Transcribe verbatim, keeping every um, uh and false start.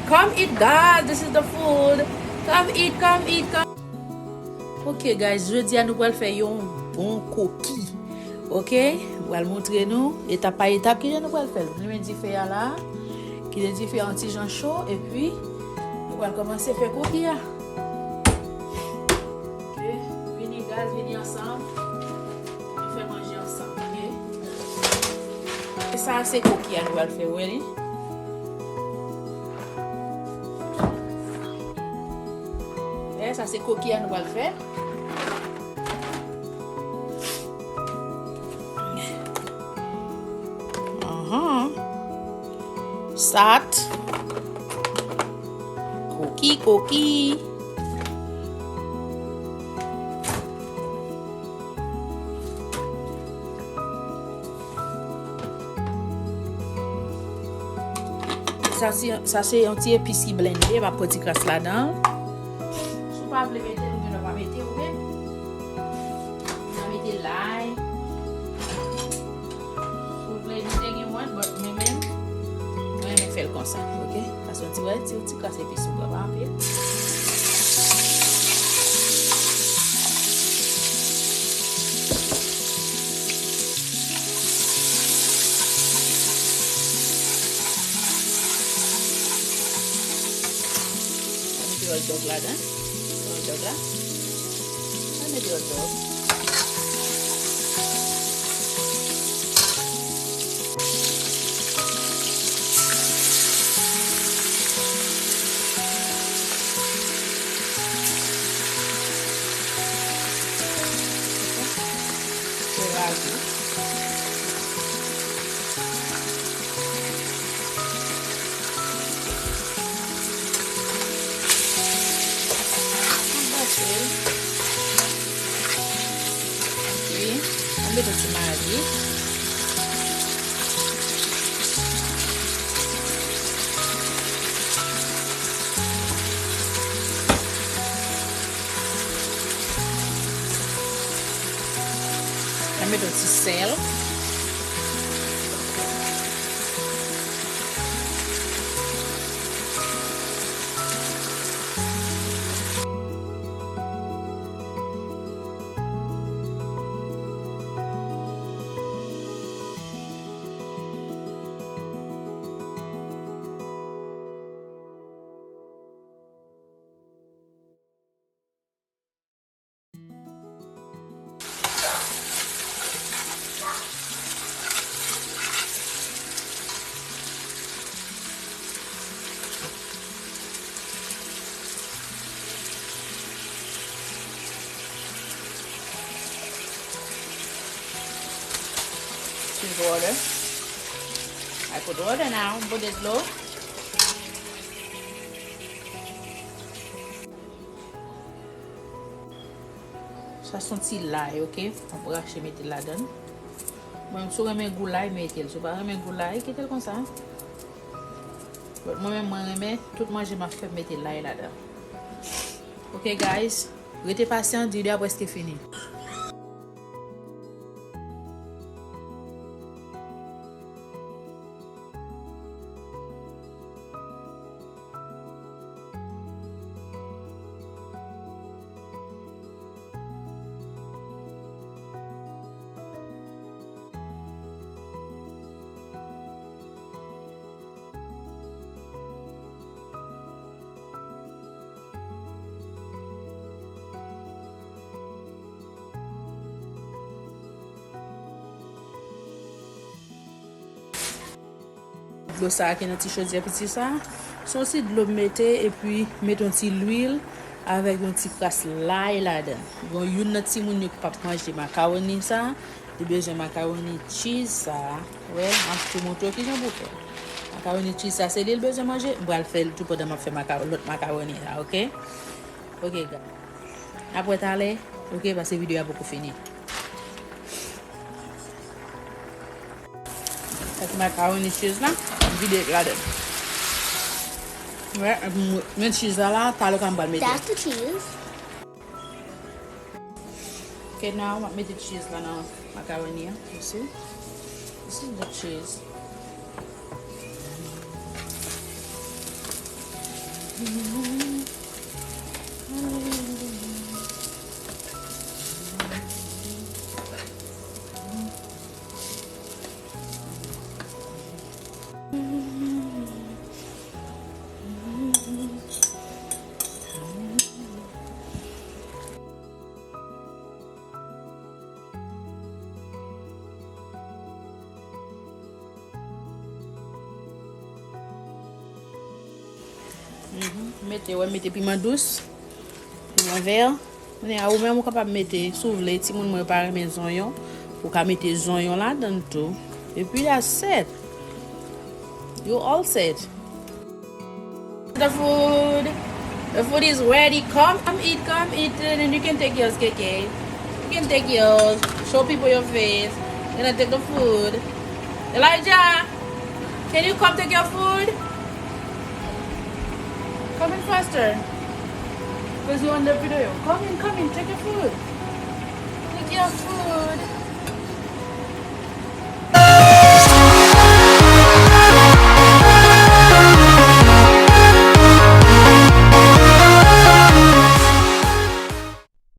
Come eat, guys. This is the food. Come eat, come eat, come. Ok, guys, jodi a nou pral fè yon bon koki. Ok, m pral montre nou etap pa etap kijan nou pral fè l. Nou met dife a la, kite dife a yon ti jan cho, epi nou pral kòmanse fè koki a. Ok, vini, guys, vini ansanm. Nou fè manje ansanm, ok? E sa se koki a nou pral fè, wè li? E sa se koki a nou pral fè. Ahan. Sat. Koki, koki. Sa se, sa se yon ti epis ki blende, m ap pran ti kras ladan l. Si w pa vle mete l, ou gen dwa pa mete, ok? Ou ka mete lay. Si w vle, anything you want, but mwen menm, mwen renmen fè l konsa, ok? Paske yon ti, wè, ti, ti kras epis m pran, pa anpil. Mete hot dog ladan. Hot dog la. Mete hot dog. Ann mete yon ti magi. Ann mete yon ti sèl. Put water. I put water now. Put the dlo. Sa se yon ti lay, ok? M ap rache mete l ladan l. Mwen, si w renmen gou lay, mete l. Si w pa renmen gou lay, kite l konsa. But mwen menm, mwen renmen tout manje m ap fè, m mete lay ladan. Ok, guys, rete pasyan, video a prèske fini. Dlo sa a ki nan ti chodyè piti sa a, se yon ti dlo m mete, epi mete yon ti lwil avèk yon ti kras lay ladan. Bon, youn nan timoun yo ki p ap manje makawoni sa a, li bezwen makawoni cheese sa a. Wè, m ap tou montre w kijan pou w fè l. Makawoni cheese sa a, se li l bezwen manje. M pral fè l tou pandan m ap fè maka-, lòt makawoni la, ok? Ok, guys. N ap wè talè, ok, paske videyo a poko fini. Sa se makawoni cheese la, m vide l ladan. Wè, epi m met cheese la la, talè kan m pral mete. That's the cheese. Ok, now m ap mete cheese la nan makawoni an, you see? This is the cheese. Mhm. Mete, wè, mete piman dous, piman vè. Kounye a, ou menm ou kapab mete, si w vle, timoun mwen yo pa renmen zonyon, ou ka mete zonyon ladan l tou. Epi that's it. You all set. The food. The food is ready. Come, come eat, come eat, and then you can take yours, K K. You can take yours. Show people your face. Gonna take the food. Elijah, can you come take your food? Come in faster. Because you on the video. Come in, come in, take your food. Take your food.